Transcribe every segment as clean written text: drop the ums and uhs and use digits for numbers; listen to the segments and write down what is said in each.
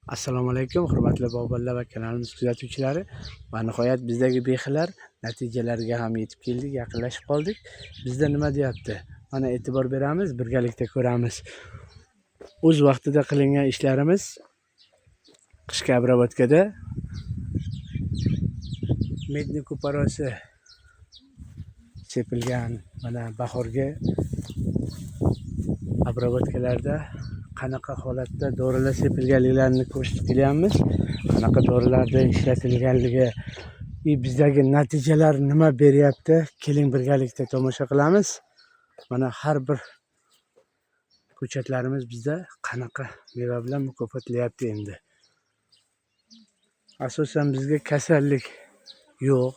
Assalomu alaykum hurmatli bog'bonlar va kanalimiz kuzatuvchilari. Va nihoyat bizdagi bexillar natijalarga ham yetib keldik, yaqinlashib qoldik. Bizda nima deyapti? Mana e'tibor beramiz, birgalikda ko'ramiz. O'z vaqtida qilingan ishlarimiz qishki обработкада medni kuporosi sepilgan, mana bahorgi обработkalarda qanaqa holatda dorilar sepilganliklarini ko'rsatib kelyapmiz, qanaqa dorilarda ishlatilganligi, bizdagi natijalar nima beryapti, keling birgalikda tomosha qilamiz. Mana har bir ko'chatlarimiz bizda qanaqa meva bilan mukofotlayapti endi. Asosan bizga kasallik yo'q.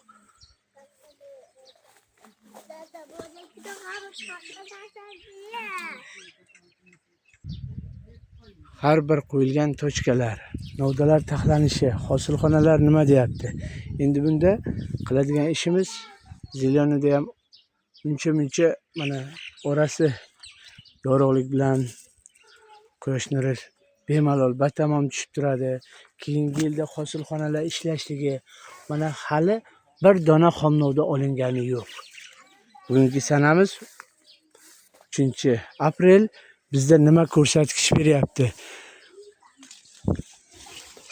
Har bir qo'yilgan tochkalar, novdalar taxlanishi, hosilxonalar nima deyapti? Endi bunda qiladigan ishimiz zelenida ham uncha-muncha mana orasi yorug'lik bilan quyosh nuri bemalol batamom tushib turadi. Keyingi yilda hosilxonalar ishlashligi, mana hali bir dona xom novda olingani yo'q. Bugungi sanamiz 3 aprel. Bizda nima ko'rsatkich beryapti?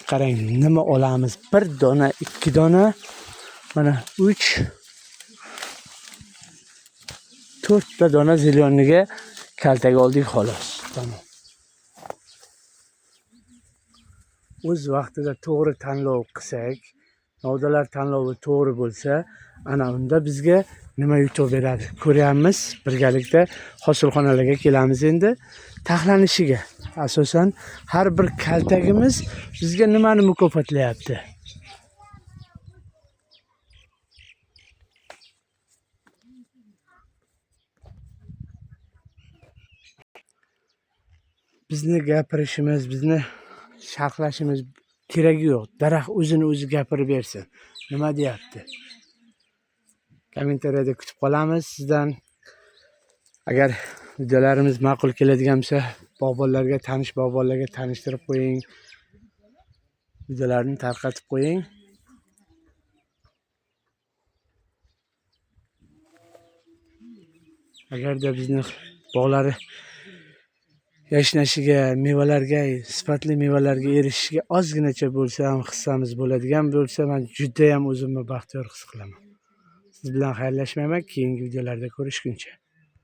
Qarang, nima olamiz? Bir dona, 2 dona, mana 3, 4 ta dona zelyonniga kaltaga oldik xolos. Tamom. O'z vaqtida to'g'ri tanlov qilsak, novdalar tanlovi to'g'ri bo'lsa, ana unda bizga nima yutuq beradi? Ko'ryapmiz, birgalikda hosilxonalarga kelamiz endi. Taxlanishiga asosan har bir kaltagimiz bizga nimani mukofotlayapti? Bizni gapirishimiz, bizni sharhlashimiz keragi yo'q. Daraxt o'zini o'zi gapirib bersin. Nima deyapti? Kommentariyada kutib qolamiz sizdan. Agar videolarimiz ma'qul keladigan bo'lsa, bog'bonlarga, tanish bog'bonlarga tanishtirib qo'ying. Videolarni tarqatib qo'ying. Agarda bizni bog'lari yashnashiga, mevalarga, sifatli mevalarga erishishga ozginacha bo'lsa ham hissamiz bo'ladigan bo'lsa, men juda ham o'zimni baxtiyor his qilaman. Siz bilan xayrlashmayman, keyingi videolarda ko'rishguncha.